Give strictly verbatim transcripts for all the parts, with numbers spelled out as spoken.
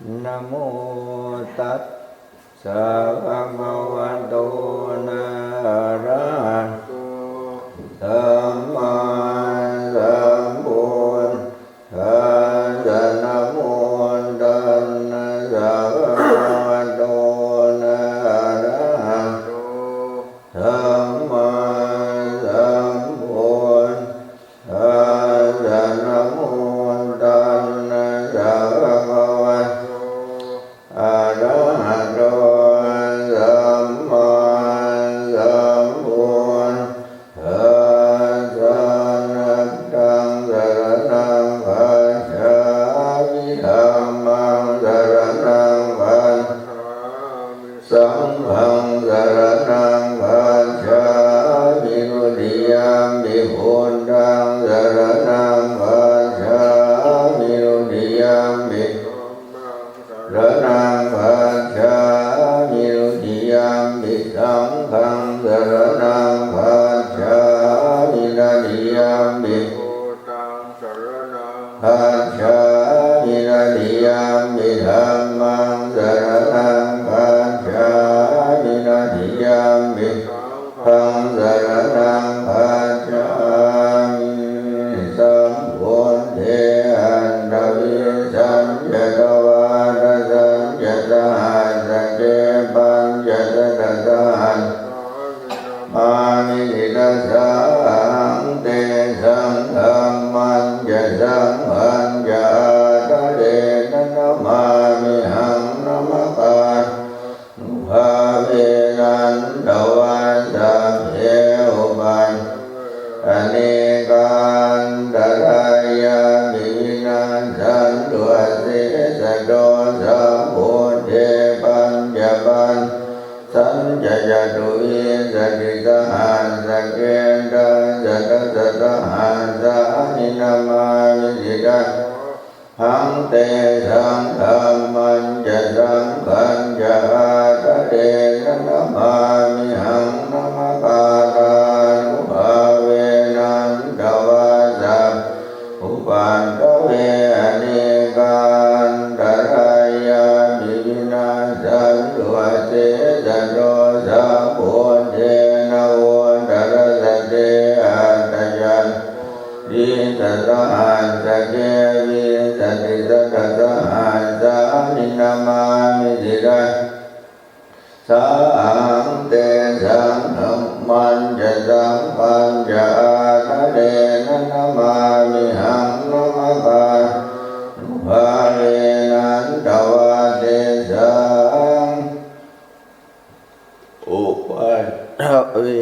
Namo tassa bhagavato arahato sammāsambuddhassa. Namo tassa bhagavato arahato sammāsambuddhassa. Namo tassa bhagavato arahato sammāsambuddhassa. Buddhaṃ saraṇaṃ gacchāmi. Dhammaṃ saraṇaṃ gacchāmi. Saṅghaṃ saraṇaṃ gacchāmi. Dutiyampi buddhaṃ saraṇaṃ gacchāmi. Dutiyampi saraṇaṃ gacchāmi. Dutiyampi saṅghaṃ saraṇaṃ gacchāmi. Tatiyampi gacchāmi. Tatiyampi dhammaṃ saraṇaṃ gacchāmi. Tatiyampi saṅghaṃ saraṇaṃ gacchāmi. Sambuddhe aṭṭhavīsañca dvādasañca sahassake pañcasatasahassāni namāmi sirasā ahaṃ. Tesaṃ dhammañca saṅghañca ādarena namāmihaṃ. Namakkārānubhāvena hantvā sabbe upaddave anekā antarāyāpi vinassantu asesato. Sambuddhe pañcapaññāsañca catuvīsatisahassake dasasatasahassāni namāmi siraso ahaṃ. Tesaṃ dhammañca saṅghañca ādarena namāmihaṃ. Namakkārānubhāvena hantvā sabbe upaddave anekā antarāyāpi vinassantu asesato. Sambuddhe navuttarasate aṭṭhacattāḷīsasahassake vīsatisatasahassāni namāmi sirasā ahaṃ. Tesaṃ dhammañca saṅghañca ādarena namāmihaṃ. Namakkārānubhāvena hantvā tesaṃ upaddave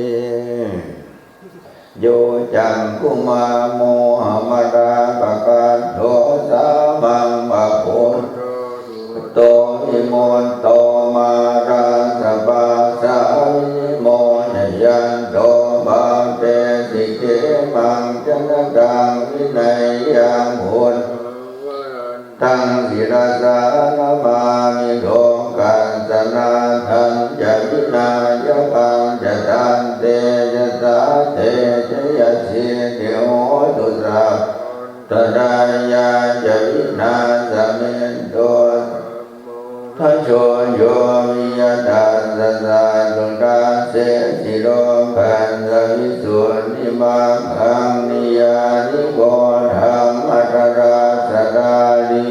yo cakkhumā mohamalāpakaṭṭho sāmaṃ va buddho sugutto vimutto mārassa pāsā vinimocayanto bhavatesi khemaṃ janataṃ vineyyaṃ. Buddhaṃ varantaṃ sirasā namāmi lokassa nāthañca vināyakañca. Tantejasā te jayasiddhi hotu sabba antarāyā ca vināsamentu. Dhajo yo viya tassa satthu dassesi lokassa visuddhimaggaṃ niyyāniko dhammadharassa dhārī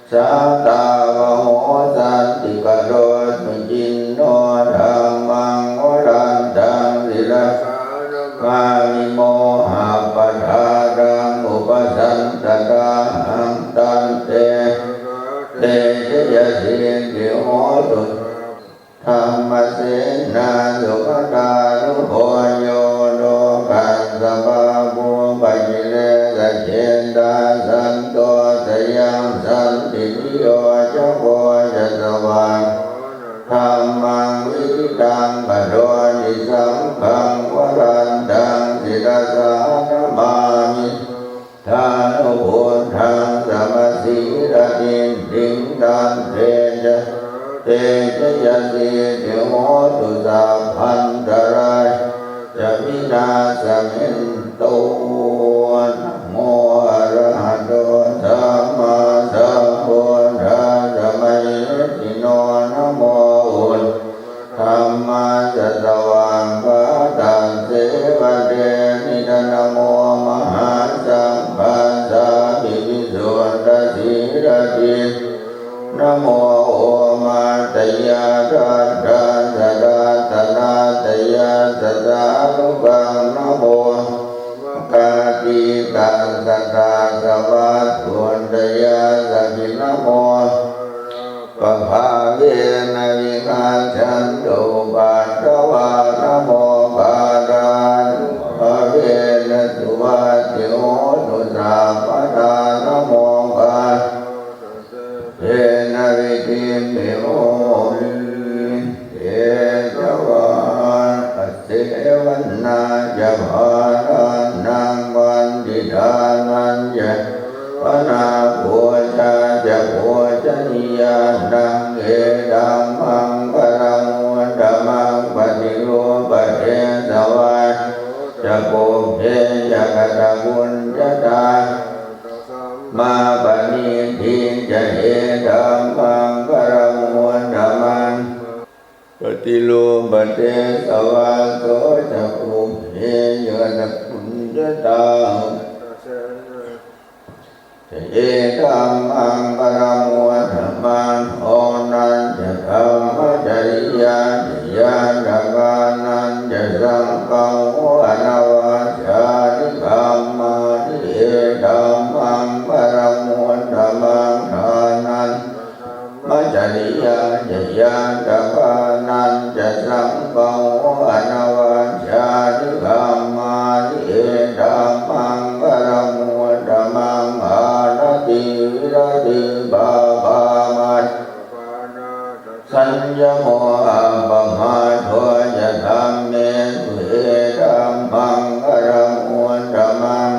sātāvaho santikaro suciṇṇo. Dhammaṃ varantaṃ sirasā namāmi mohappadālaṃ upasantadāhaṃ. Tantejasā te jayasiddhi hotu sabba antarāyā ca vināsamentu. Dhammasenā sugatānugo yo lokassa pāpūpakilesajetā santo sayaṃ santiyo ca kho ca svākkhāto dhammaṃ viditaṃ karoti. Saṅghaṃ varantaṃ sirasā namāmi buddhānubuddhaṃ samasīladiṭṭhiṃ. Tantejasā te jayasiddhi hotu sabbantarāyā ca vināsamentu. Namo arahato sammāsambuddhassa. Namo omātyāraddhassa ratanattayassa sādhukaṃ. Namo omakātītassa tassa vatthuttayassapi. Namo pāpabhāvena vigacchantu upaddavā. Namokārānubhāvena suvatthi hotu sabbadā. Namokārānubhāvena vidhimhi homi tejavā. Asevanā ca bālānaṃ paṇḍitānañca yāpanā pūjā ca pūjanīyānaṃ etammaṅgalamuttamaṃ. Paṭirūpadesavāso ca pubbe ca katapuññatā saddamappaniddhi ca etammaṅgalamuttamaṃ. Paṭirūpadesavāso ca pubbe ca katapuññatā ca etammaṅgalamuttamaṃ. Dānañca dhammacariyā ca ñātakānañca saṅgaho anavajjāni kammāni etammaṅgalamuttamaṃ. Dānañca dhammacariyā ca ñātakānañca saṅgaho anavajjāni kammāni etammaṅgalamuttamaṃ. Āratī viratī pāpā majjapānā ca saññamo appamādo ca dhammesu etammaṅgalamuttamaṃ.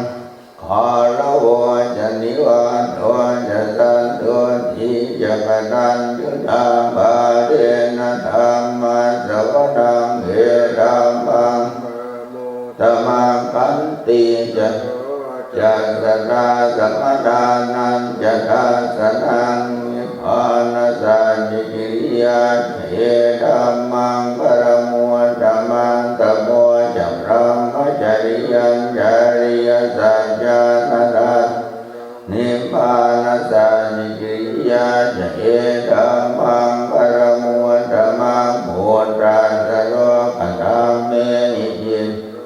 Gāravo ca nivāto ca santuṭṭhī ca kataññutā pāpena dhammassavanaṃ etammaṅgalamuttamaṃ. Khantī ca sarojassatā samaṇānañca dassanaṃ nibbānasacchikiriyā ca etammaṅgalamuttamaṃ. Tapo ca brahmacariyañca ariyasaccāna dassanaṃ nibbānasacchikiriyā ca etammaṅgalamuttamaṃ. Phuṭṭhassa lokadhammehi cittaṃ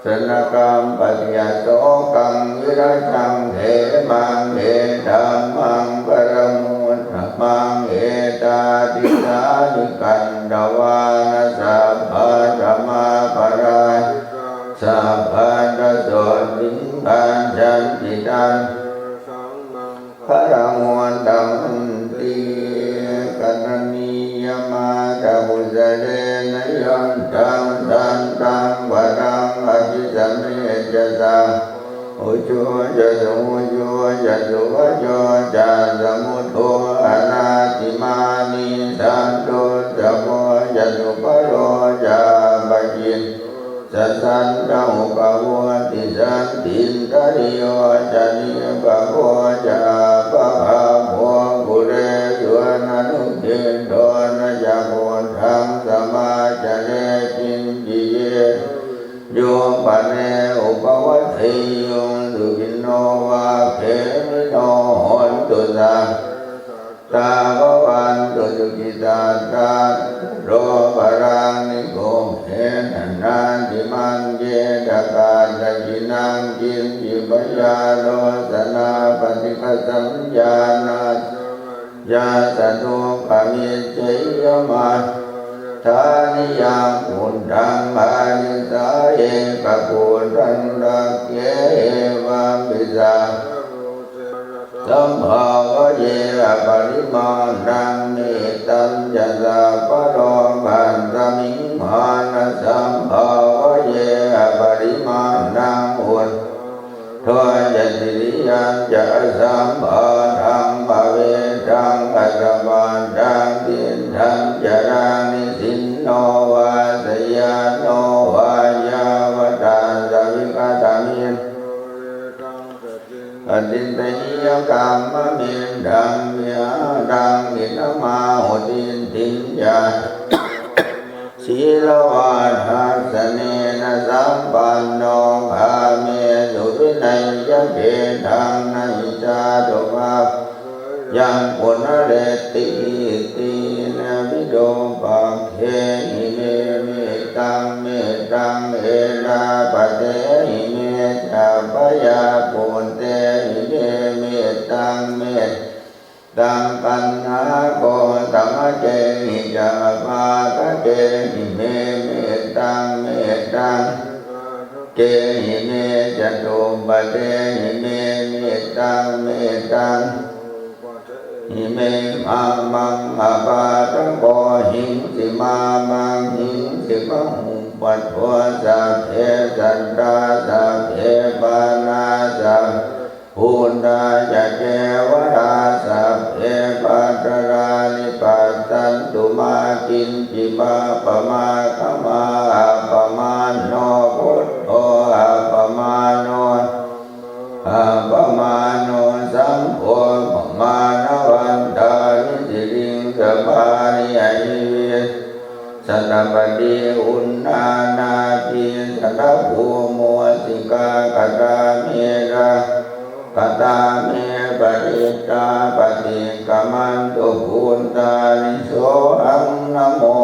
yassa na kampati asokaṃ virajaṃ khemaṃ etammaṅgalamuttamaṃ. Etādisāni katvāna sabbatthamaparājitā sabbattha sotthiṃ gacchanti taṃ etammaṅgalamuttamanti. Karaṇīyamatthakusalena yantaṃ santaṃ padaṃ abhisamecca sakko ujū ca suhujū ca suvaco cassa mudu anatimānī. Santussako ca subharo ca appakicco ca sallahukavutti. Santindriyo ca nipako ca appagabbho kulesu ananugiddho. Na ca khuddaṃ samācare kiñci yena viññū pare upavadeyyuṃ. Sukhino vā khemino hontu, sabbe sattā bhavantu sukhitattā. Naro paraṃ nikubbetha nātimaññetha katthaci naṃ kiñci, byārosanā paṭighasaññā nāññamaññassa dukkhamiccheyya. Mātā yathā niyaṃ puttaṃ āyusā ekaputtamanurakkhe, evampi sabbabhū sambhāvaye aparimāṇaṃ. Mettañca sabbalokasmiṃ mānasambhāvaye aparimāṇaṃ. Uddhaṃ adho ca tiriyañca asambādhaṃ averaṃ asapattaṃ. Tiṭṭhaṃ caraṃ nisinno vā sayāno vā yāvatassa vigatamiddho, etaṃ satiṃ adhiṭṭheyya, brahmametaṃ vihāraṃ idhamāhu. Diṭṭhiñca sīlavā dassanena sampanno, kāmesu vineyya gedhaṃ, na hi jātu gabbhasā yaṃ punaretīti. Virūpakkhehi me mettaṃ mettaṃ, ettāpattehi me ca bhayā puttehi me mettaṃ mettaṃ, kaṇhāgosamakkehi ca pādakehi me mettaṃ mettaṃ, kehi me catuppadehi me mettaṃ mettaṃ, hi me mā maṃ apādako, hiṃsi mā maṃ hiṃsi bahuppato. Sabbe sattā sabbe pāṇā sabbe bhūtā ca kevalā, sabbe bhadrāni passantu mā kiñci pāpam akamā. Appamāṇo buddho, appamāṇo appamāṇo saṅgho, pamāṇavantāni siriṃsapāni ahi vi satapatī uṇṇānābhī sarabū mūsikā, katā me rā katā me parittā, paṭikkamantu bhūtāni. Sohaṃ namo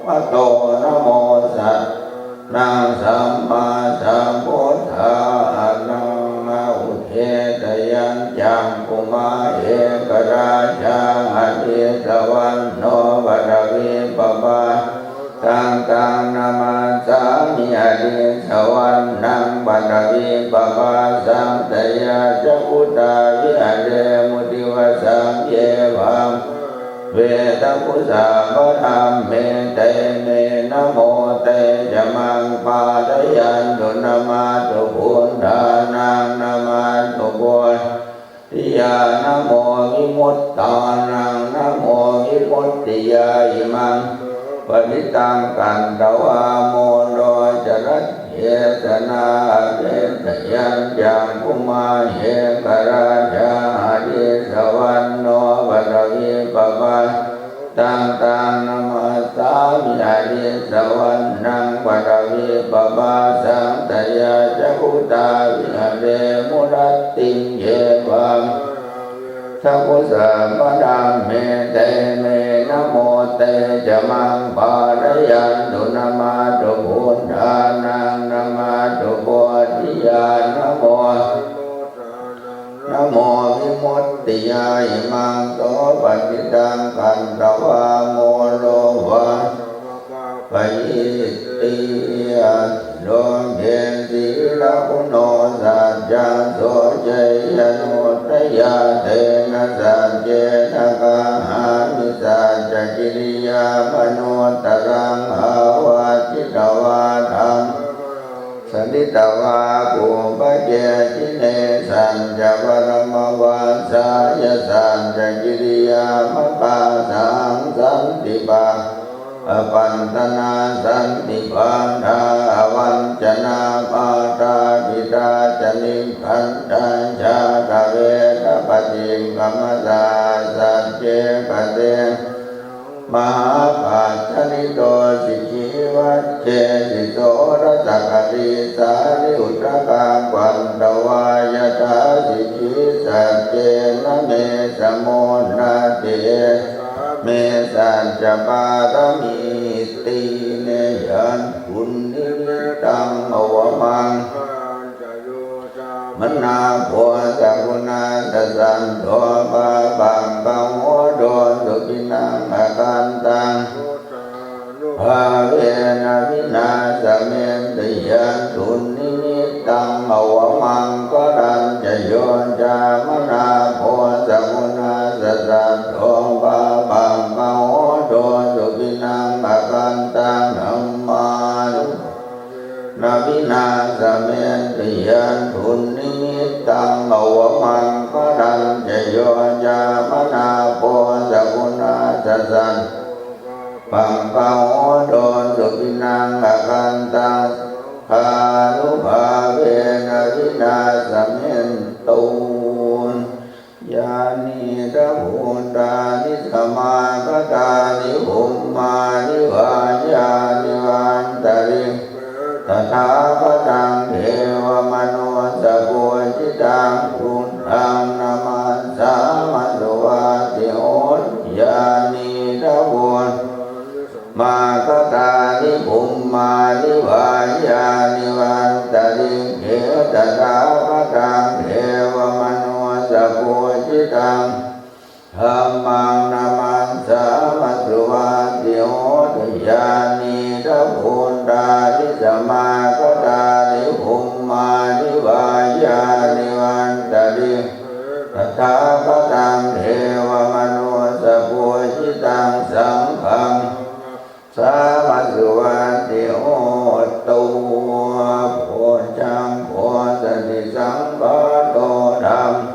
bhagavato, namo sattannaṃ sammāsambuddhānaṃ. Udetayañcakkhumā ekarājā, harissavaṇṇo paṭhavippabhāso, taṃ taṃ namassāmi harissavaṇṇaṃ paṭhavippabhāsaṃ. Tayajja guttā viharemu divasaṃ. Ye bhagavā veda bhūsaparamete, te me namo te ca maṃ pālayantu. Namatthu buddhānaṃ, namatthu bodhi yā, namo vimuttānaṃ, namo vimuttiyā. Imaṃ so panittaṃ katvā, moro carati esanā. Udetayañcakkhumā ekarājā, harissavaṇṇo paṭhavippabhāso, taṃ taṃ namassāmi harissavaṇṇaṃ paṭhavippabhāsaṃ. Tayajja guttā viharemu rattiṃ. Ye bhagavā veda bhūsaparamete, te me namo te ca maṃ pālayantu. Namatthu buddhānaṃ, namatthu bodhiyā, namo namo vimuttiyā. Imaṃ so panittaṃ katvā, moro vāsamakappayīti. Atthi loke sīlaguṇo saccaṃ, soceyyanuddayā, tena saccena kāhāmi saccakiriyamanuttaraṃ. Āvajjitvā dhammabalaṃ saritvā pubbake jine, saccavaramavassāya saccakiriyamakāsahaṃ. Santi pādo papantanā santi pādā avañcanā, mātā pitā ca nikkhantā jātaveda paṭikkama. Saha sacce kate mahāpajjalito sikhī vajjesi soḷasakarī, sārīputtakāgabbatatvā yathā sikhī, saccena me samo natthi esā me saccapāramīti. Neyaṃ dunnimittaṃ avamaṅgalañca yo cāmanāpo sakuṇassa saddo, pāpaggaho dussupinaṃ akantaṃ, buddhānubhāvena vināsamentu. Yaṃ dunnimittaṃ avamaṅgalañca yo cāmanāpo sakuṇassa saddo, pāpaggaho dussupinaṃ akantaṃ, dhammānu na vināsamentu. Yaṃ dunnimittaṃ avamaṅgalañca yo cāmanāpo sakuṇassa saddo, pāpaggaho dussupinaṃ akantaṃ, saṅghānubhāvena vināsamentu. Yānīdha bhūtāni samāgatāni, bhummāni vā yāni va antalikkhe, tathāgataṃ devamanussapūjitaṃ, buddhaṃ namassāma suva taṃ dhammaṃ namassāma suvatthi hotu. Yānīdha bhūtāni samāgatāni bhummāni vā yāni va antalikkhe tathāgataṃ devamanussapūjitaṃ saṅghaṃ sāma suvatthi hotu. Bojjhaṅgo satisaṅkhāto dhammo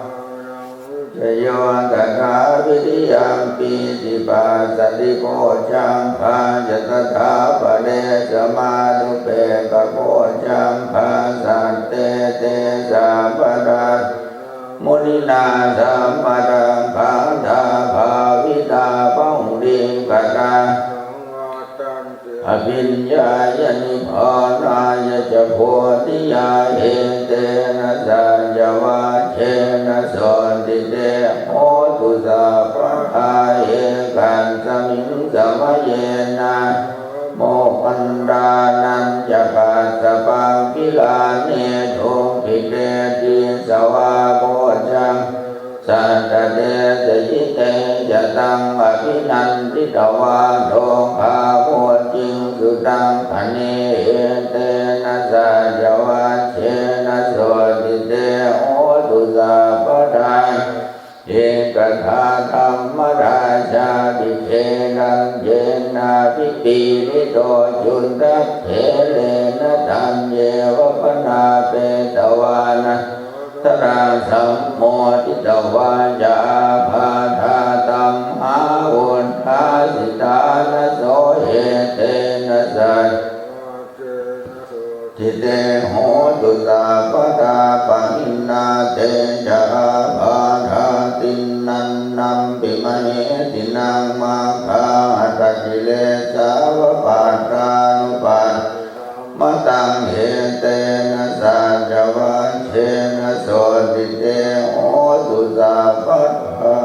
vicayo tathā viriyampīti passaddhi bojjhaṅgā ca tathāpare samādhupekkhabojjhaṅgā sattete sabbadā muninā sammadakkhātā bhāvitā bahulīkatā abhiññāya nibbānāya ca bodhiyā etena saccavajjena sotthi te hotu sabbadā. Ekasmiṃ samaye nātha moggallānañca kassapaṃ gilāne dukkhite disvā bojjhaṅ satta desayi. Te ca taṃ abhinanditvā rogā mucciṃsu taṅkhaṇe etena saccavajjena sotthi te hotu sabbadā. Ekadā dhammarājāpi gelaññenābhipīḷito cundattherena taññeva bhaṇāpetvāna taraṃ sammoditvā ca ābādhā tamhā vuṭṭhāsi ṭhānaso etena saccavajjena sotthi te hotu sabbadā. Pahīnā te ca ābādhā tiṇṇannampi mahesinaṃ maggāhatakilesāva pattānuppattidhammataṃ etena saccavajjena sotthi te hotu sabbadā.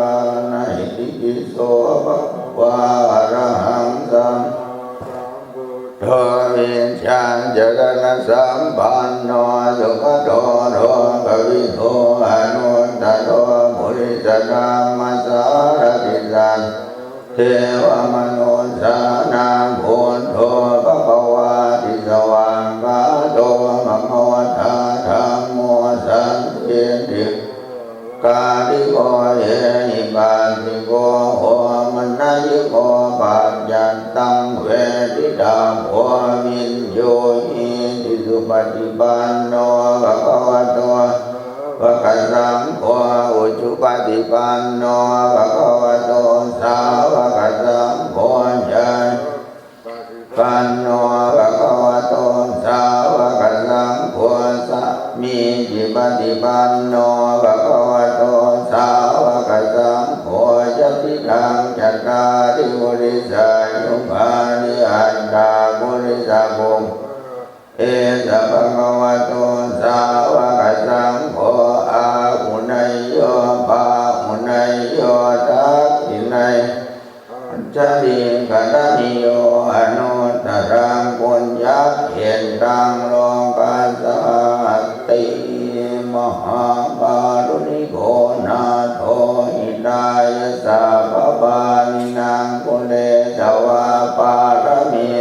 Na hi pi so bhagavā arahaṃ sammāsambuddho vijjācaraṇasampanno sugato lokavidū anuttaro purisadammasārathi satthā devamanussānaṃ buddho bhagavāti. Svākkhāto bhagavatā dhammo sandiṭṭhiko akāliko ehipassiko opanayiko paccattaṃ veditabbo viññūhīti. Supaṭipanno bhagavato sāvakasaṅgho, ujupaṭipanno bhagavato sāvakasaṅgho, ñāya panno bhagavato sāvakasaṅgho, sāmīcipaṭipanno bhagavato sāvakasaṅgho, yadidaṃ cattāri purisayugāni aṭṭha purisapuggalā, esa bhagavato sāvakasaṅgho, āhuneyyo pāhuneyyo dakkhiṇeyyo añjalikaraṇīyo anuttaraṃ puññakkhettaṃ lokassāti. Mahākāruṇiko nātho hitāya sabbapāṇinaṃ pūretvā pāramī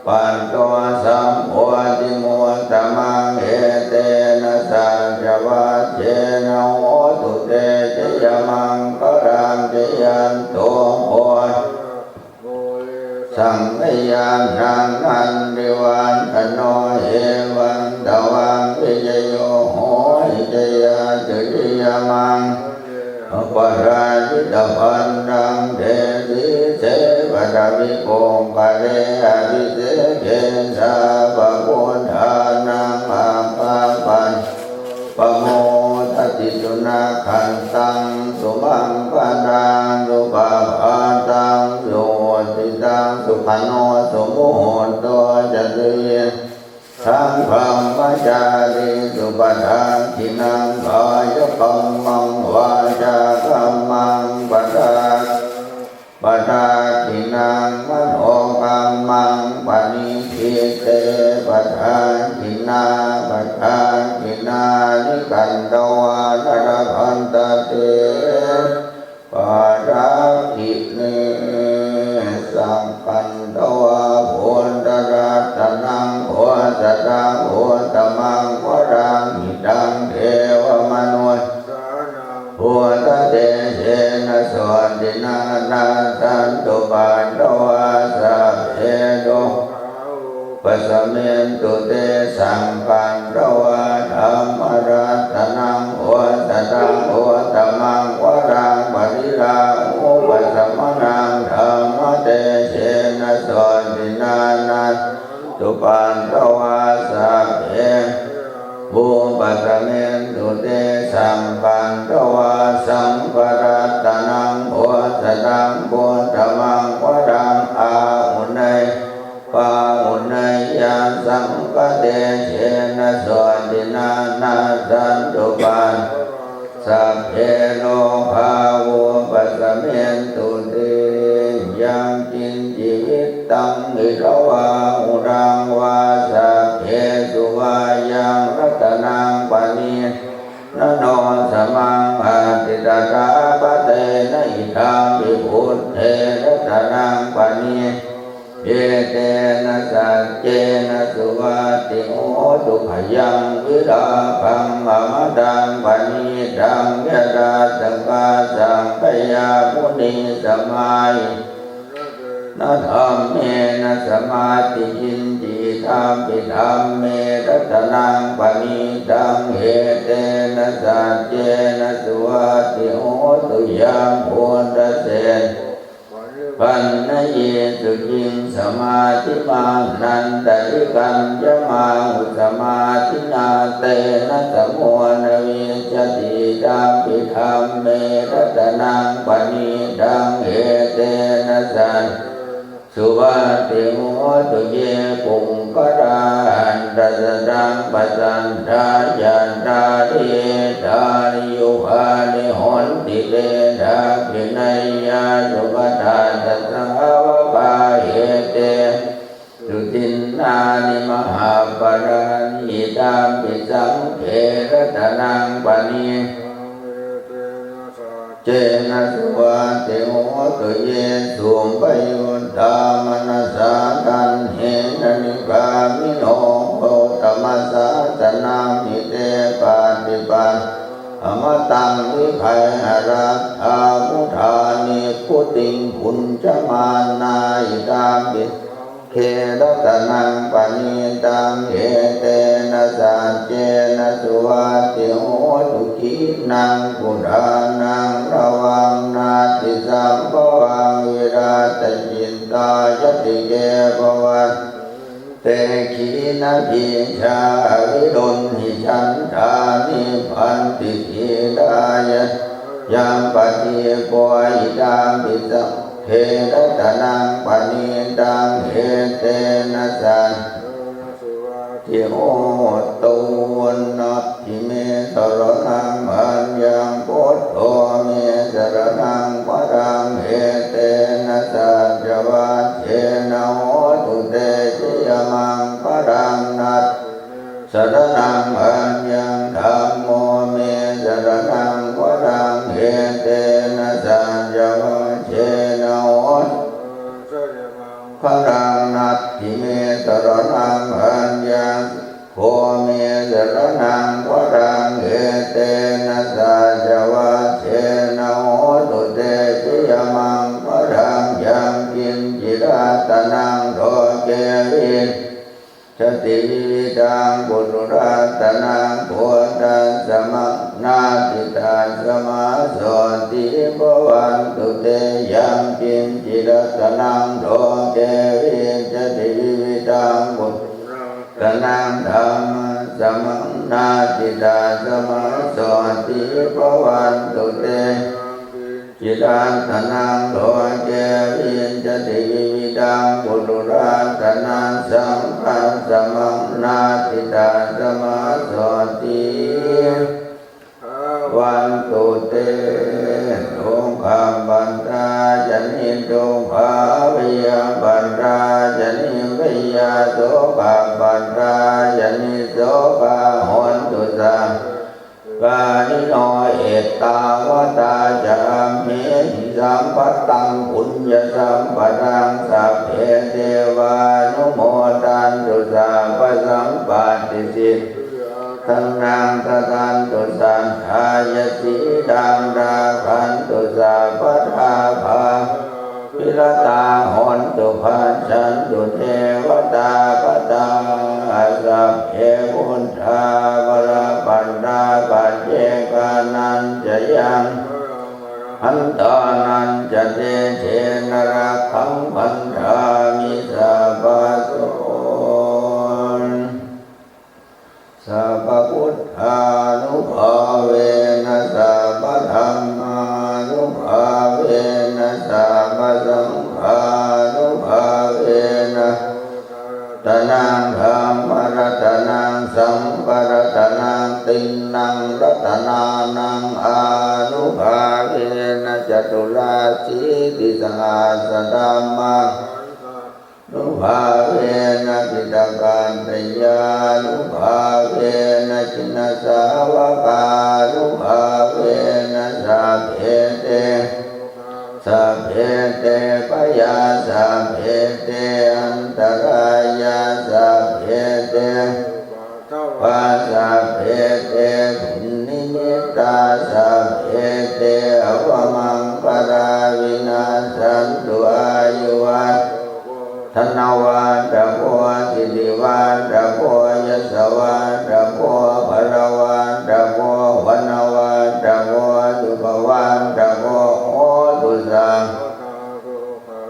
patto sambodhimuttamaṃ etena saccavajjena hotu te jayamaṅgalaṃ. Jayanto bodhiyā mūle sakyānaṃ nandivaḍḍhano, evaṃ tvaṃ vijayo hohi jayassu jayamaṅgale, aparājitapallaṅke sīse paṭhavipokkhare abhiseke sabbabuddhānaṃ aggappatto pamodati. Sunakkhattaṃ sumaṅgalaṃ supabhātaṃ suhuṭṭhitaṃ sukhaṇo sumuhutto ca suyi ṭṭhaṃ brahmacārisu padakkhiṇaṃ kāyakammaṃ vācākammaṃ pada padakkhiṇaṃ manokammaṃ paṇidhī te padakkhiṇā. Padakkhiṇāni katvāna labhantatthe suvaṭhinā, nassantupaddavā sabbe dukkhā vūpasamentu te. Sakkatvā dhammaratanaṃ osathaṃ uttamaṃ varaṃ, pariḷāhūpasamanaṃ dhammatejena sotthinā, nassantupaddavā sabbe vūpasamentu te. Sakkatvā saṅgharatanaṃ osathaṃ uttamaṃ varaṃ, āhuneyyaṃ pāhuneyyaṃ saṅghatejena sotthinā, nassantupaddavā sabbe rogā vūpasamentu te. Yaṅkiñci vittaṃ idha vā huraṃ vā saggesu vā yaṃ ratanaṃ paṇītaṃ, na no samaṃ atthi tathāgatena, idampi buddhe ratanaṃ paṇītaṃ, etena saccena suvatthi hotu. Khayaṃ vilāpaṃ amataṃ paṇītaṃ, yadajjhagā sakyamunī samāhitā, na dhammena samatthi kiñci, idampi dhamme ratanaṃ paṇītaṃ, etena saccena suvatthi hotu. Yambuddhaseṭṭho paripaṇṇayī suciṃ, samādhimānantarikaññamāhu, samādhinā tena samo na vijjati, idampi dhamme ratanaṃ paṇītaṃ, etena saccena suvatthi hotu. Ye puggalā aṭṭha sataṃ pasaṭṭhā, cattāri etāni yugāni honti, te dakkhiṇeyyā sugatassa sāvakā, etesu dinnāni mahapphalāni, idampi saṅghe ratanaṃ paṇītaṃ, etena saccena suvatthi hotu. Ye suppayuttā manasā daḷhena, nikkāmino gotamasāsanamhi, te pattipattā amataṃ vigayha, laddhā mudhā nibbutiṃ bhuñjamānā, idampi saṅghe ratanaṃ paṇītaṃ, etena saccena suvatthi hotu. Khīṇaṃ purāṇaṃ navaṃ natthi sambhavaṃ, virattacittāyatike bhavantu khīṇabījā aviruḷhichandā, nibbanti dhīrā yathāyampadīpo, idampi saṅghe ratanaṃ paṇītaṃ, etena saccena suvatthi hotu. Natthi me saraṇaṃ aññaṃ, buddho me saraṇaṃ varaṃ, etena saccavajjena hotu te jayamaṅgalaṃ. Natthi me saraṇaṃ aññaṃ, dhammo me saraṇaṃ varaṃ, etena saccavajjena hotu te jayamaṅgalaṃ. Natthi me saraṇaṃ aññaṃ, saṅgho me saraṇaṃ varaṃ, etena saccavajjena hotu te jayamaṅgalaṃ. Yaṅkiñci ratanaṃ loke vijjati vividhaṃ puthu, ratanaṃ buddhasamaṃ natthi, tasmā sotthī bhavantu te. Yaṅkiñci ratanaṃ loke vijjati vividhaṃ puthu, ratanaṃ dhammasamaṃ natthi, tasmā sotthī bhavantu te. Yaṅkiñci ratanaṃ loke vijjati vividhaṃ puthu, ratanaṃ saṅghasamaṃ natthi, tasmā sotthī bhavantu te. Dukkhappattā ca niddukkhā, bhayappattā ca nibbhayā, sokappattā ca nissokā hontu sadā sukhī attāvarino. Ettāvatā ca amhehi sambhataṃ puññasampadaṃ sabbe devānumodantu sabbasampattisiddhiyā. ratanaṃ dadantu saddhāya, sīlaṃ rakkhantu sabbadā, bhāvanābhiratā hontu, gacchantu devatāgatā. Sabbe buddhā balappattā, paccekānañca yaṃ balaṃ, arahantānañca tejena, rakkhaṃ bandhāmi sabbaso. Sabbabuddhānubhāvena, sabbadhammānubhāvena, sabbasaṅghānubhāvena, ratanaṃ dhammaratanaṃ saṅgharatanaṃ, tiṇṇaṃ ratanānaṃ ānubhāvena, caturāsītisahassadhammaṃ nubhāvena, piṭakattayānubhāvena, jinasāvakānubhāvena, sabbe te, sabbe te bhayā, sabbe te antarāyā, sabbe te upaddavā, sabbe te dunnimittā, sabbe te avamaṅgalā vinassantu. Āyuvaḍḍhako dhanavaḍḍhako sirivaḍḍhako yasavaḍḍhako balavaḍḍhako vaṇṇavaḍḍhako sukhavaḍḍhako hotu sabbadā.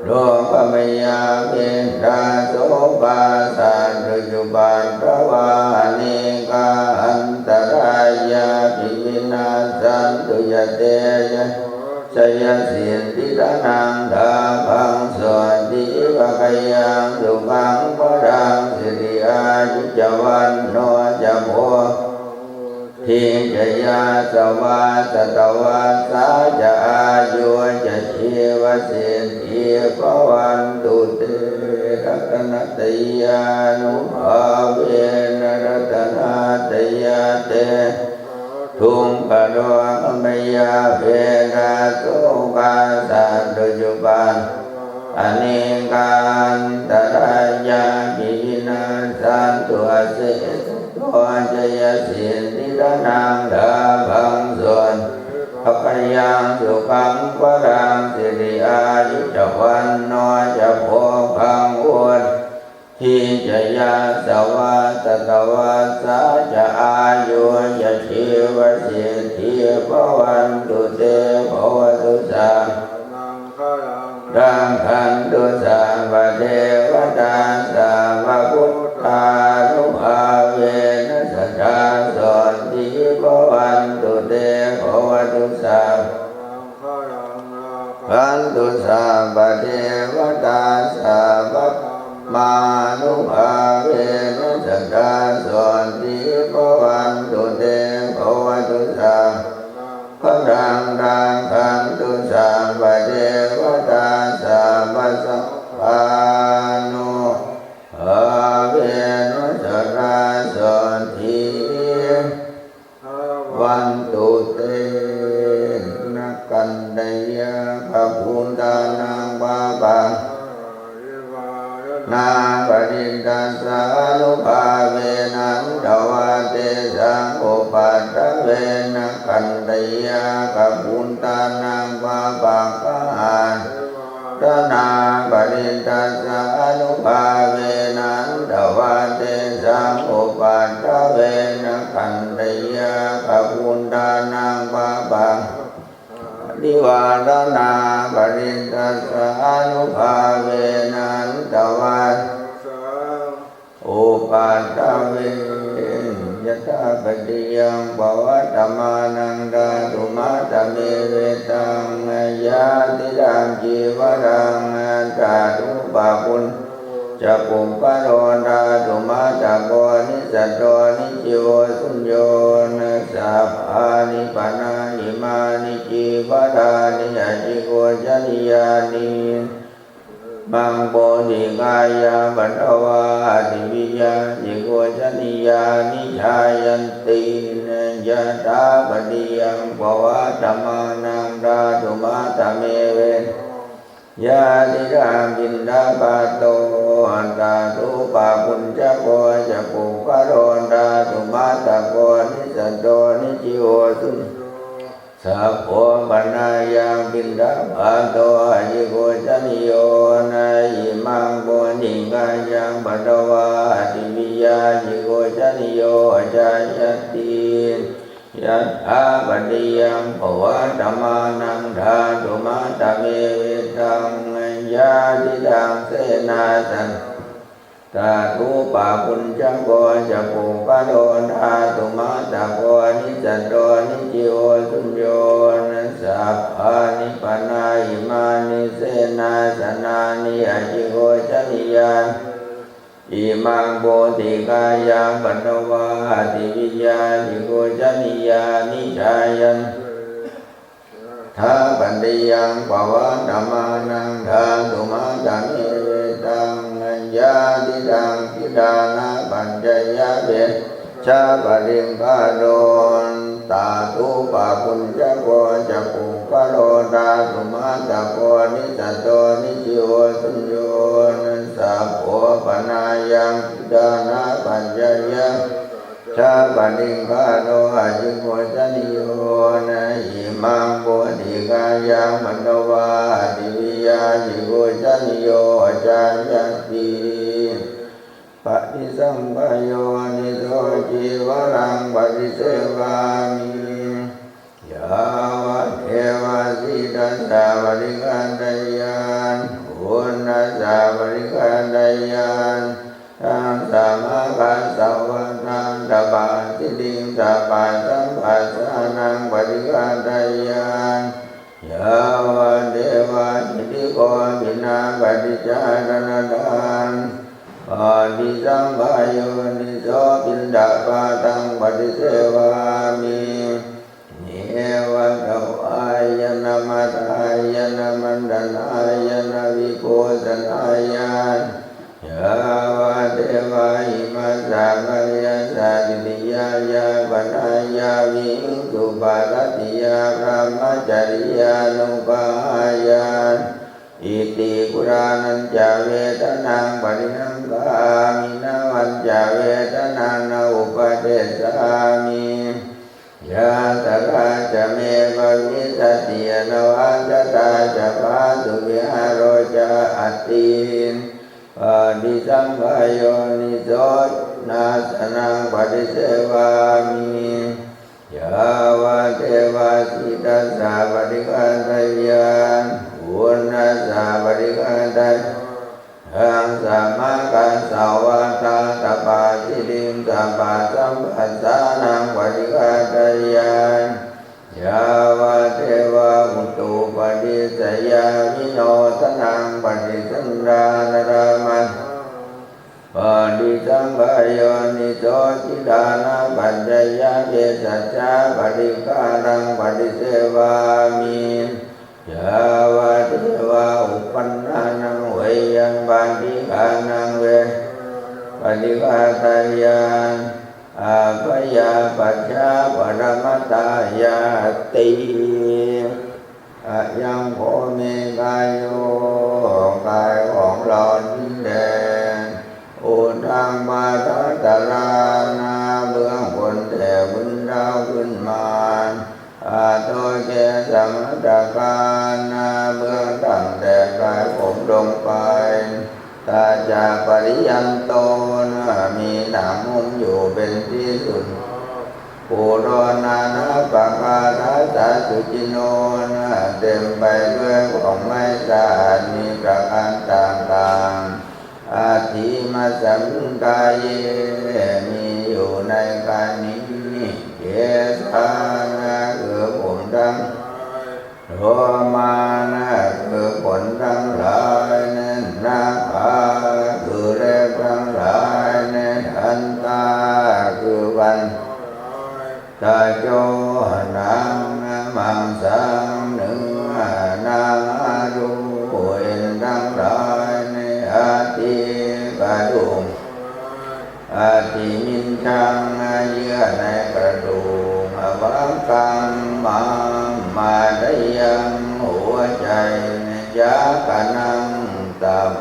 Dukkharogabhayā verā sokā sattu cupaddavā, anekā antarāyāpi vinassantu ca tejaso. Jayasiddhi dhanaṃ lābhaṃ, sotthi bhāgyaṃ sukhaṃ balaṃ, siri āyu ca vaṇṇo ca bhogaṃ vuḍḍhī ca yasavā, satavassā ca āyū ca jīvasiddhī bhavantu te. Ratanattayānubhāvena ratanattayate. Dukkharogabhayā verā sokā sattu cupaddavā, anekā antarāyāpi vinassantu asesato. Jayasiddhi dhanaṃ lābhaṃ, sotthi bhāgyaṃ sukhaṃ balaṃ, siri āyu ca vaṇṇo ca bhogaṃ vuḍḍhī ca yasavā, satavassā ca āyū ca jīvasiddhī bhavantu te. Bhavatu sabbamaṅgalaṃ, rakkhantu sabbadevatā, sabbabuddhānubhāvena sadā sotthī bhavantu te. Bhavatu sabbamaṅgalaṃ, rakkhantu sabbadevatā, sabbadhammānubhāvena sadā sotthī bhavantu te. Bhavatu sabbamaṅgalaṃ, rakkhantu sabbadevatā, sabbasaṅghānubhāvena sadā sotthī bhavantu te. Nāgandhāya bhūtānaṃ pāpaggahanā, nivāraṇā parittassānubhāvena hantvā tesaṃ upaddave. Nāgandhāya bhūtānaṃ pāpaggahanā, nivāraṇā parittassānubhāvena hantvā tesaṃ upaddave. Nāgandhāya bhūtānaṃ pāpaggahanā, nivāraṇā parittassānubhāvena hantvā tesaṃ upaddave. Yathāpiccayaṃ pavattamānaṃ dhātumattamevetaṃ, yadidaṃ cīvaraṃ dhātupapuṇ- ca puggalo, dhātumattako nissatto nijjīvo suñño. Sabbāni pana imāni cīvarāni acikoccanīyāni, imaṃ bodhikāyā patvā ativiya acikoccanīyāni, jāyanti yathāpiccayaṃ pavattamānaṃ dhātumattamevetaṃ, yadidaṃ piṇḍapāto dhātupapuñcako ca puggalo, dhātumattako yo suñño. Sabbo panāyaṃ piṇḍapāto acikocaniyo na imaṃ bodhighāyaṃ patvā diviya acikocaniyo jāyati. Yathāpatiyaṃ pavattamānaṃ dhātumatthamevetaṃ yadidaṃ senāsanaṃ tathūpabhuñjako ca puggalo dhātumattako nissatto nijjīvo suñño. Sabbāni pana imāni senāsanāni acikocaniyāni imaṃ bodhighāyaṃ patvā diviya acikocaniyāni jāyanti. Yathāpatiyaṃ pavattamānaṃ dhātumatthamevetaṃ yadidaṃ khiḍḍānapaccayabhesajjaparikkhāro tathūpabhuñjako ca puggalo dhātumattako nissatto nijjīvo suñño. Sabbo panāyaṃ khiḍḍānapaccayabhesajjaparikkhāro acikocaniyo na imaṃ bodhighāyaṃ patvā diviya acikocaniyo jāyati. Paṭisaṅkhā yoniso cīvaraṃ paṭisevāmi yāvadeva sītassa paṭighātayya uṇhassa paṭighātayya taṃ samākassa vātātapasiriṃ sapasamphassānaṃ paṭighātayya yāvadeva hirikopinapaṭicchādanatthaṃ. Paṭisaṅkhā yoniso piṇḍapātaṃ paṭisevāmi neva davāya na madāya na maṇḍanāya na vibhūsanāya yāvadeva imassa kāyassa ṭhitiyā yāpanāya vihiṃsuparatiyā brahmacariyānuggahāya iti purāṇañca vedanaṃ paṭihaṅkhāmi navañca vedanaṃ na uppādessāmi. Yātrā ca me bhavissati anavajjatā ca phāsuvihāro ca atthi. Paṭisaṅkhā yoniso senāsanaṃ paṭisevāmi yāvadeva sītassa paṭighātayya uṇhassa paṭighātayya taṃ samākassa vātātapasiriṃ sapasamphassānaṃ paṭighātayya yāvadeva utuparissayavinodanaṃ paṭisallānārāmatthaṃ. Paṭisaṅkhā yoniso khiḍḍānapaccayabhesajjaparikkhāraṃ paṭisevāmi yāvadeva uppannānaṃ veyyābādhikānaṃ veghanāpaṭighātayya abyāpajjhā paramatāyāti. Ayaṃ kho me kāyo กายของเรานี้แล uddhaṃ pādatalā หน้าเบื้องบนแตะพื้นเท้าขึ้นมา adho kesamatthakā หน้าเบื้องต่ำแตะปลายผมลงไป tacapariyanto นะ มีหนังหุ้มอยู่เป็นที่สุด pūro nānappakārassa sucino นะ เต็มไปด้วยของไม่สะอาดมีประการต่างๆ atthīmasmiṃ kāye มีอยู่ในกายนี้ kesā นะ คือผมทั้ง lomā นะ คือขนทั้งหลาย nakhā คือเล็บทั้งหลาย dantā คือฟัน taco หนัง maṃsaṃ เนื้อ nahāro เอ็นทั้งหลาย aṭṭhī กระดูก aṭṭhimiñjaṃ เยื่อในกระดูก avakaṃ ม้าม hadayaṃ หัวใจ cakanaṃ ตับ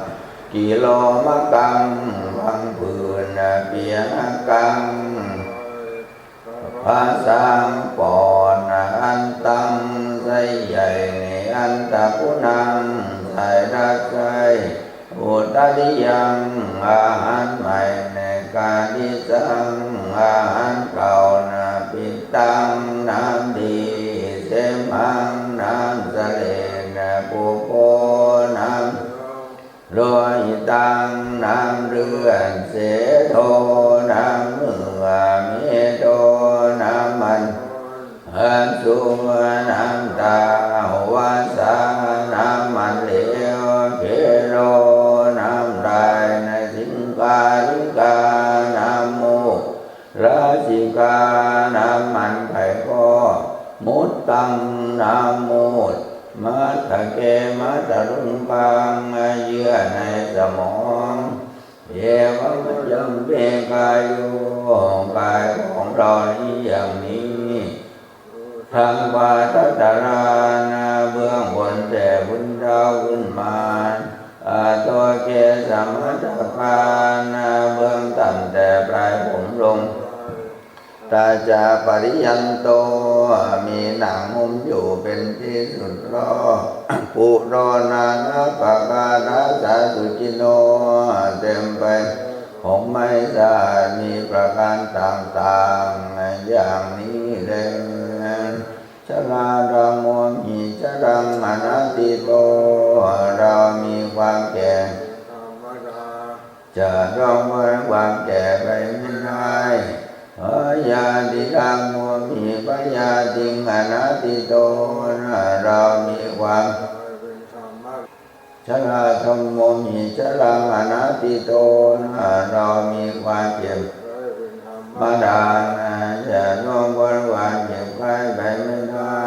kilomakaṃ พังผืด pisakaṃ พระช้างป่อน อันตัง ไส้ใหญ่ใน อันตะกุณัง สายรักใคร่ Udariyaṃ อาหารใหม่ใน Kādissaṃ อาหารเก่านา Pittaṃ น้ำดี Semhaṃ น้ำเสลด Pubbo น้ำ Lohitaṃ น้ำเลือด Sedo น้ำเหงื่อ Medo น้ำมัน Assu น้ำตา Vasā น้ำมันเหลว Khelo น้ำลายใน Siṅghāṇikā น้ำมูก Lasikā น้ำมันไขข้อ Muttaṃ น้ำมูตร Matthake มัทลุมปัง เยื่อในสมอง Evaṃ ยัง me kāyo กายของเรานี้อย่างนี้ Urdhwaṃ pādatalāni เบื้องบนแต่พื้นเท้าขึ้นมา Adho kesamatthakāni เบื้องต่ำแต่ปลายผมลง Taca pariyanto มีหนังหุ้มอยู่เป็นที่สุดรอบ Pūro nānappakārassa sucino เต็มไปของไม่สะอาดมีประการต่างๆ อย่างนี้แล Jarādhammomhi jaraṃ anatīto เรามีความแก่ จะล่วงพ้นความแก่ไปไม่ได้ Byādhidhammomhi byādhiṃ anatīto เรามีความ Jarādhammomhi jaraṃ anatīto เรามีความเจ็บ ธรรมดา จะล่วงพ้นความเจ็บไข้ไปไม่ได้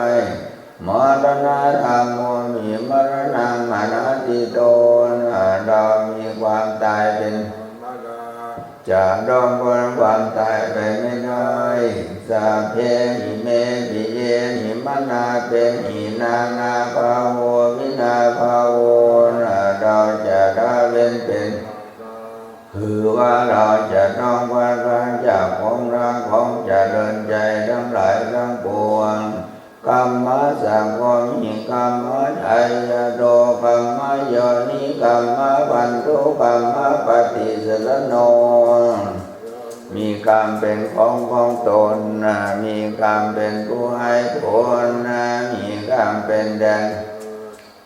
Maraṇadhammomhi maraṇaṃ anatīto เรามีความตายเป็นธรรมดา จะล่วงพ้นความตายไปไม่ได้ Sabbehi me piyehi manāpehi nānābhāvo vinābhāvo เราจะละเว้นเป็น คือว่าเราจะต้องพลัดพรากจากของรักของเจริญใจทั้งหลายทั้งปวง Kammassakomhi kammadāyato kammayoni kammabandhu kammapaṭisaraṇo มีกรรมเป็นของของตน มีกรรมเป็นผู้ให้ผล มีกรรมเป็นแดน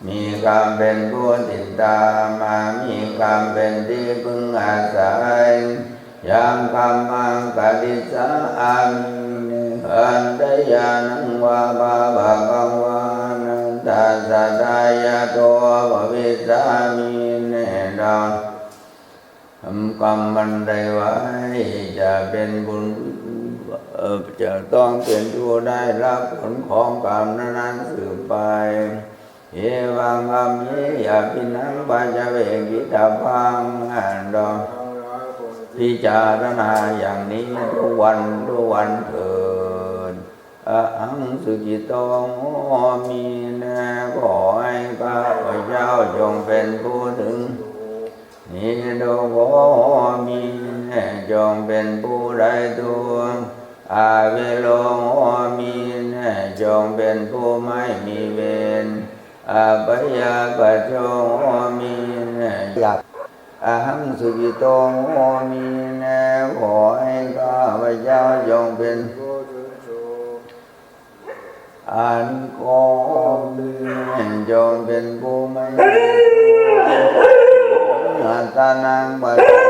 มีกรรมเป็นผู้ติดตาม มีกรรมเป็นที่พึ่งอาศัย Yaṃ kammaṃ karissāmi handa yānaṃ vā pāpakaṃ vā nattha satthayato bhavissāmi เราทำกรรมอันใดไว้ จะเป็นบุญ เอ่อ จะต้องเป็นผู้ได้รับผลของกรรมนั้นๆ สืบไป Evaṃ amhehi abhiṇhaṃ paccavekkhitavvā เราพิจารณาอย่างนี้ทุกวันทุกวันเถิด Ahaṃ sukhito homi ขอให้ข้าพเจ้าจงเป็นผู้ถึง Nirogō homi จงเป็นผู้ไร้ทุกข์ Avero homi จงเป็นผู้ไม่มีเวร Abyāpajjho homi อยาก Ahaṃ sukhito homi ขอให้ข้าพเจ้าจงเป็นผู้ถึงสุข Anīgho homi จงเป็นผู้ไม่มีทุกข์ Attānaṃ pālatu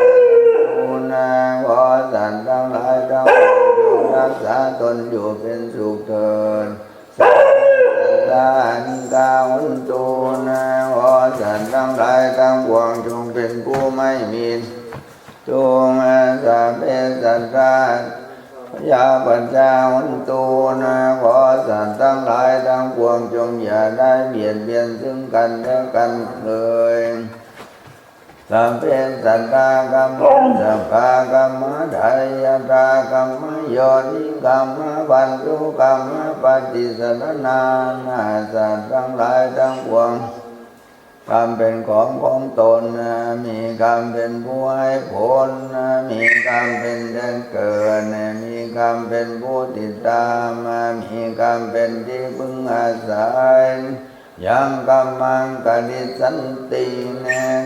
ขอสัตว์ทั้งหลายทั้งปวงจงรักษาตนอยู่เป็นสุขเถิด Sabbe sattā anīghā hontu ขอสัตว์ทั้งหลายทั้งปวงจงเป็นผู้ไม่มีทุกข์ Sabbe sattā abyāpajjhā hontu ขอสัตว์ทั้งหลายทั้งปวงจงอย่าได้เบียดเบียนซึ่งกันและกันเลย Sabbe sattā kammassakā kammadāyādā kammayonī kammabandhū kammapaṭisaraṇā สัตว์ทั้งหลายทั้งปวง กรรมเป็นของของตน มีกรรมเป็นผู้ให้ผล มีกรรมเป็นแดนเกิด มีกรรมเป็นผู้ติดตาม มีกรรมเป็นที่พึ่งอาศัย Yaṃ kammaṃ karissanti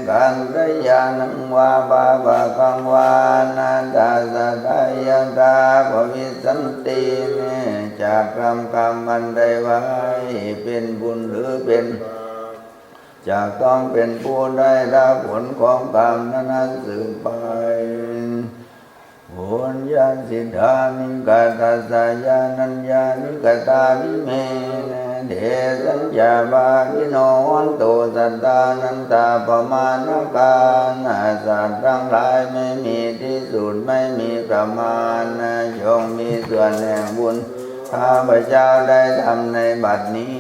kalyāṇaṃ vā pāpakaṃ vā na tassa dāyādā bhavissanti. จากกรรม กรรมอันใดไว้ เป็นบุญหรือเป็น จะต้องเป็นผู้ได้รับผลของกรรมนั้นๆสืบไป Puññasiddhāni katassa yānaññāni katāni me, tesañca bhāgino hontu sattānattapamāṇakā. สัตว์ทั้งหลายไม่มีที่สุด ไม่มีประมาณ จงมีส่วนแห่งบุญ ข้าพเจ้าได้ทำในบัดนี้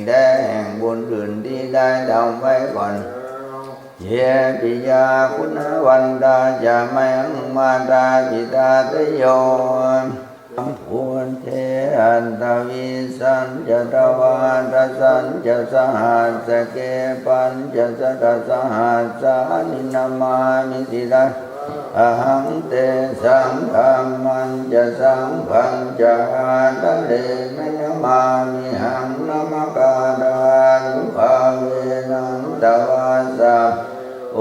และแห่งบุญอื่นที่ได้ทำไว้ก่อน Ye piyā guṇavantā ca mayaṃ mātāpitādayo, sambuddhe aṭṭhavīsañca dvādasañca sahassake pañcasatasahassāni namāmi sirasā ahaṃ. Tesaṃ dhammañca saṅghañca ādarena namāmihaṃ. Namakārānubhāvena hantvā sabbe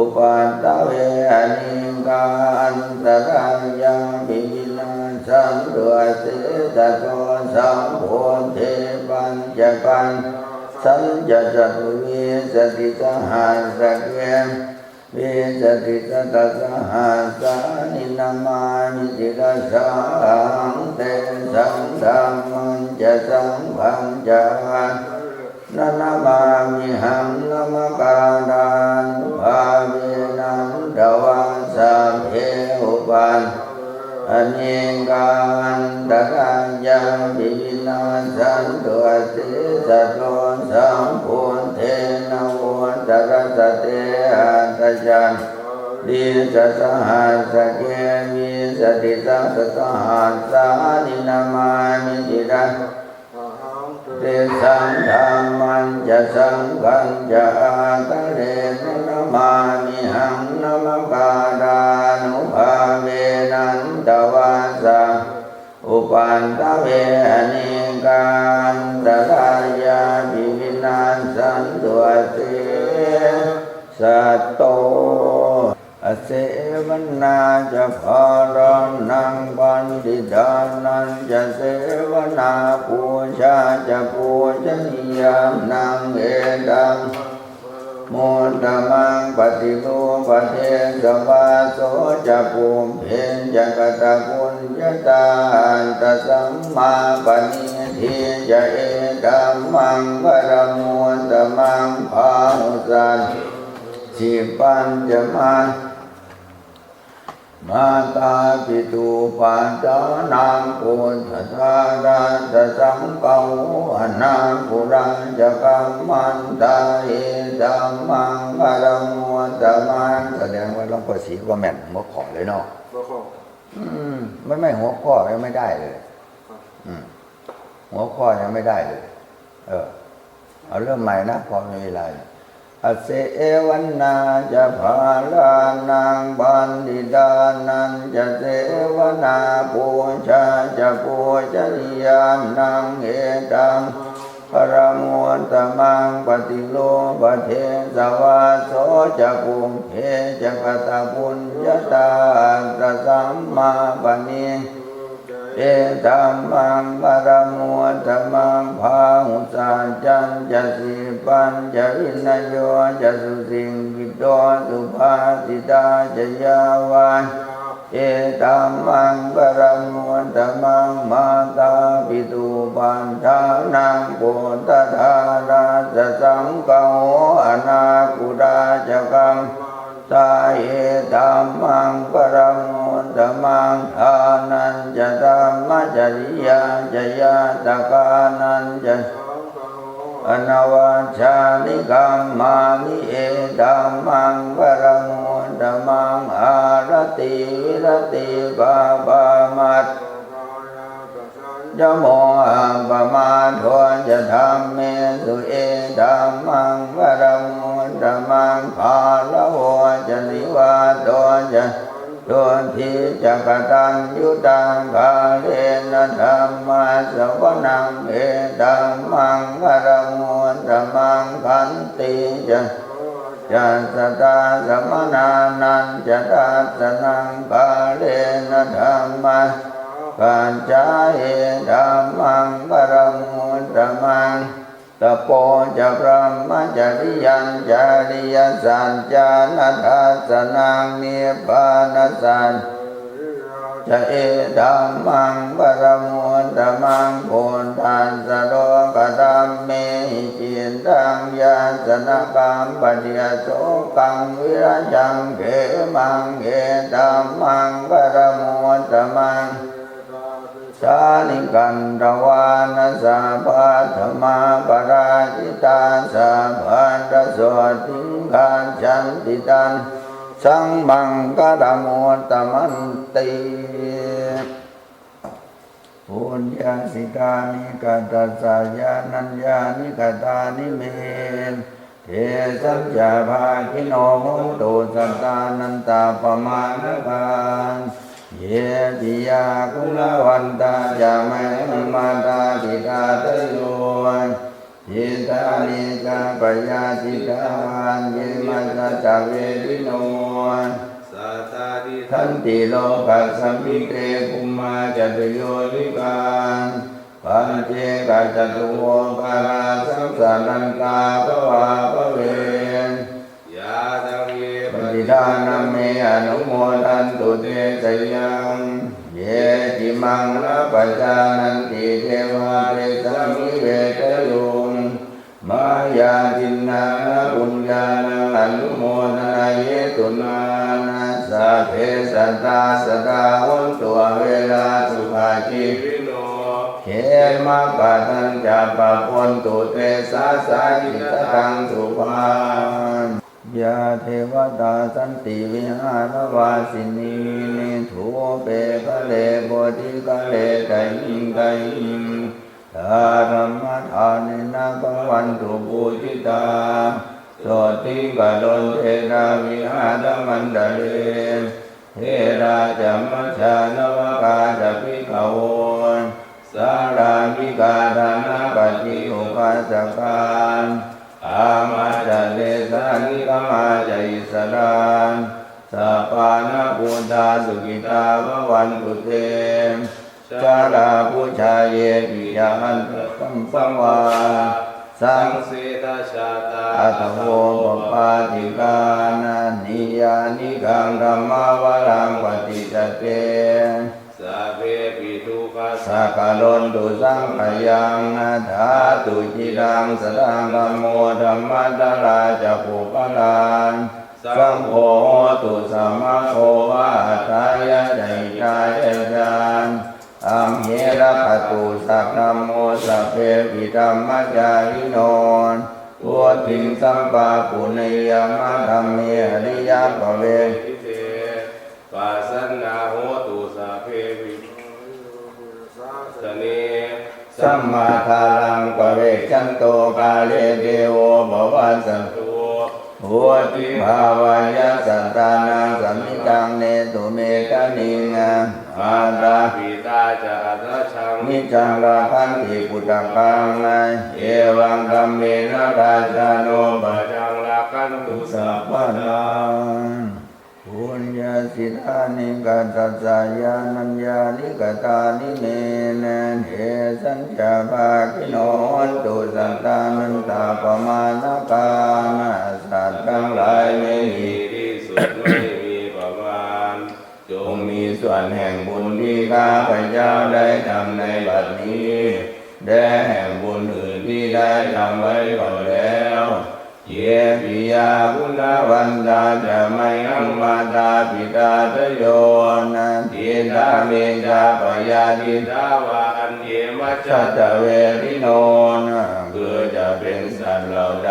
upaddave anekā antarāyāpi vinassantu asesato. Sambuddhe pañcapaññāsañca catuvīsatisahassake vīsatisatasahassāni namāmi sirasā ahaṃ. Tesaṃ dhammañca saṅghañca ādarena namāmihaṃ. Namakārānubhāvena hantvā sabbe upaddave anekā antarāyāpi vinassantu asesato. Sambuddhe navuttarasate aṭṭhacattāḷīsasahassake vīsatisatasahassāni namāmi sirasā ahaṃ. Tesaṃ dhammañca saṅghañca ādarena namāmihaṃ. Namakārānubhāvena hantvā sabbe upaddave anekā antarāyāpi vinassantu asesato. Asevanā ca bālānaṃ paṇḍitānañca sevanā, pūjā ca pūjanīyānaṃ, etammaṅ paramuttamaṃ. Paṭirūpadesavāso ca pubbe ca katapuññatā, attasammāpaṇidhi ca, etammaṅ paramuttamaṃ. Bāhusaccañca sippañca mā mātāpituupaṭṭhānaṃ puttadārassa saṅgaho anākulā ca kammantā, etammaṅ paramuttamaṃ. แสดงว่าหลวงพ่อศรีก็แม่นหัวข้อเลยเนาะ หัวข้อ อืม ไม่ ไม่หัวข้อยังไม่ได้เลย ครับ อืม หัวข้อยังไม่ได้เลย เออ เอาเริ่มใหม่นะ พอมีเวลาอยู่ Asevanā ca bālānaṃ paṇḍitānañca sevanā, pūjā ca pūjanīyānaṃ, etammaṅ paramuttamaṃ. Paṭirūpadesavāso ca pubbe ca katapuññatā, attasammāpaṇidhi ca, etammaṃ paramuttamaṃ. Bāhusaccañca sippañca vinayo ca susikkhito, subhāsitā ca yā vācā, etammaṅ paramuttamaṃ. Mātāpituupaṭṭhānaṃ puttadārassa saṅgaho anākulā ca kammantā, etammaṅ paramuttamaṃ. Dānañca dhammacariyā ca ñātakānañca anavajjāni kammāni, etammaṅ paramuttamaṃ. Āratī viratī pāpā majjapānā ca Saṅkhaṇissañcamo appamādo ca dhammesu, etam maṅgalam uttamaṃ. Gāravo ca nivāto ca, santuṭṭhī ca kataññutā, kālena dhammassavanaṃ, etam maṅgalam uttamaṃ. Khantī ca, saddhā samaṇānañca dassanaṃ, kālena dhammasākacchā, etam maṅgalam uttamaṃ. Tapo ca brahmacariyañca, ariyasaccāna dassanaṃ, nibbānasaccaṃ ca, etam maṅgalam uttamaṃ. Phuṭṭhassa lokadhammehi, cittaṃ yassa na kampati, asokaṃ virajaṃ khemaṃ, etam maṅgalam uttamaṃ. Ettāni katvāna, sabbatthamaparājitā, sabbattha sotthiṃ gacchanti, tantesaṃ maṅgalam uttamanti. Puññassidāni katassa, yānaññāni katāni me, tesañca bhāgino hontu, sattānantappamāṇakā. Ye piyā guṇavantā ca, mayhaṃ mātāpitādayo, iddhāni ca payāsitā, ye majjhattaverino, sattā tiṭṭhanti lokasmiṃ, te bhummā catuyonikā, pañcekacatuvokārā, saṃsarantā bhavābhave. Yā taṃ ye patiṭṭhānaṃ, me anumodantu, te sayaṃ. Ye cimaṃ nappajānanti, devā tesaṃ nivedayuṃ. Mayā dinnāna puññānaṃ, anumodanāhetunā, sabbe sattā sadā hontu, averā sukhajīvino. Khemapadañca pabhontu, te sāsajjitattaṃ subhaṃ. Yā devatā santi vihāravāsinī, thūpe ghare bodhighare tahiṃ tahiṃ, tā dhammadānena bhavantu pūjitā, sotthiṃ karontedha vihāramaṇḍale. Therā ca majjhā navakā ca bhikkhavo, sārāmikā dānapatī upāsakā, gāmā ca desā nigamā ca issarā, sappāṇabhūtā sukhitā bhavantu te. Jalābujā yepi ca aṇḍasambhavā, saṃsedajātā athavopapātikā, niyyānikaṃ dhammavaraṃ paṭicca te, sabbepi dukkhassa karontu saṅkhayaṃ. Ṭhātu ciraṃ sataṃ dhammo, dhammaddharā ca puggalā, saṅgho hotu samaggo va, atthāya ca hitāya ca. Amhe rakkhatu saddhammo, sabbepi dhammacārino, vuḍḍhiṃ sampāpuṇeyyāma, dhamme ariyappavedite. Pasannā hontu sabbepi, sāsane sammādhāraṃ pavecchanto, kāle devo pavassatu, vuḍḍhibhāvāya sattānaṃ, samiddhaṃ netu medaniṃ. Mātā pitā ca atrajaṃ, niccaṃ rakkhanti puttakaṃ, evaṃ dhammena rājāno, pajaṃ rakkhantu sabbadā. Puññassidāni katassa, yānaññāni katāni me, tesañca bhāgino hontu, sattānantappamāṇakā. สัตว์ทั้งหลายไม่มีที่สุด ไม่มีประมาณ จงมีส่วนแห่งบุญที่ข้าพเจ้าได้ทำในบัดนี้ และแห่งบุญอื่นที่ได้ทำไว้ก่อนแล้ว Ye piyā guṇavantā ca, mayhaṃ mātāpitādayo, iddhā me ca payāsiddhā vā, aññe majjhattaverino. คือจะเป็นสัตว์เหล่าใด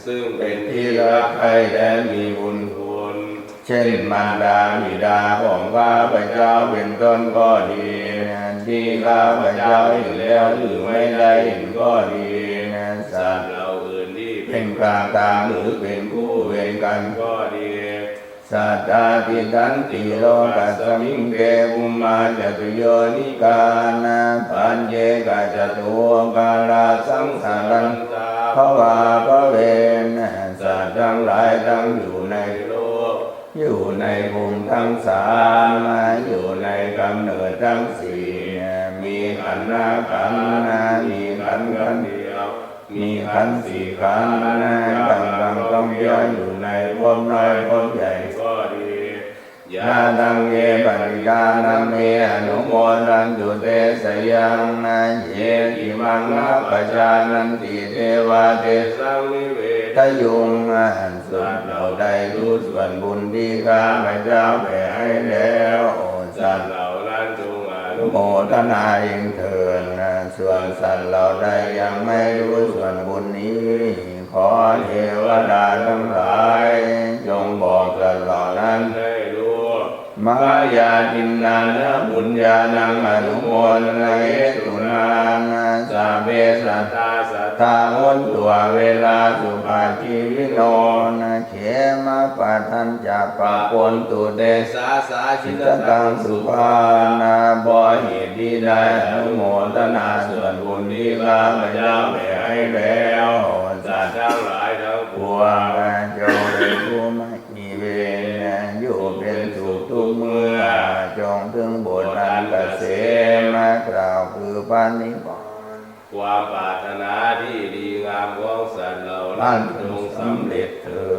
ซึ่งเป็นที่รักใคร่และมีบุญคุณ เช่นมารดาบิดาของข้าพเจ้าเป็นต้นก็ดี ที่ข้าพเจ้าเห็นแล้วหรือไม่ได้เห็นก็ดี สัตว์เหล่าอื่นที่เป็นกลางๆ หรือเป็นคู่เวรกันก็ดี Sattā tiṭṭhanti lokasmiṃ te bhummā catuyonikā, pañcekacatuokkārā saṃsarantā bhavābhave. สัตว์ทั้งหลายตั้งอยู่ในโลก อยู่ในภูมิทั้งสาม อยู่ในกำเนิดทั้งสี่ มีขันธ์ห้าขันธ์ มีขันธ์ขันธ์เดียว มีขันธ์สี่ขันธ์ กำลังท่องเที่ยวอยู่ในภพน้อยภพใหญ่ก็ดี Yā taṃ ye patiṭṭhānamme anumodantu te sayaṃ, ye imaṃ na pajānanti te vā tesaṃ nivedayuṃ. สัตว์เหล่าใดรู้ส่วนบุญที่ข้าพเจ้าแผ่ให้แล้ว สัตว์เหล่านั้นจงอนุโมทนาเองเถิด ส่วนสัตว์เหล่าใดยังไม่รู้ส่วนบุญนี้ ขอเทวดาทั้งหลาย จงบอกสัตว์เหล่านั้นให้รู้ Mayā dinnāna puññānaṃ anumodanahetunā, sabbe sattā satthā hontu averā sukhajīvino. Khemappadañca pāpontu te sāsā jitasaṅghuhā. เพราะเหตุนี้ได้อนุโมทนาส่วนบุญที่ข้าพเจ้าแผ่ให้แล้ว สัตว์ทั้งหลายทั้งปวง จงเป็นผู้ไม่มีเวร อยู่เป็นสุขทุกเมื่อ จงถึงบุญอันเกษม กล่าวคือพระนิพพาน ความปรารถนาที่ดีงามของสัตว์เหล่านั้นจงสำเร็จเถิด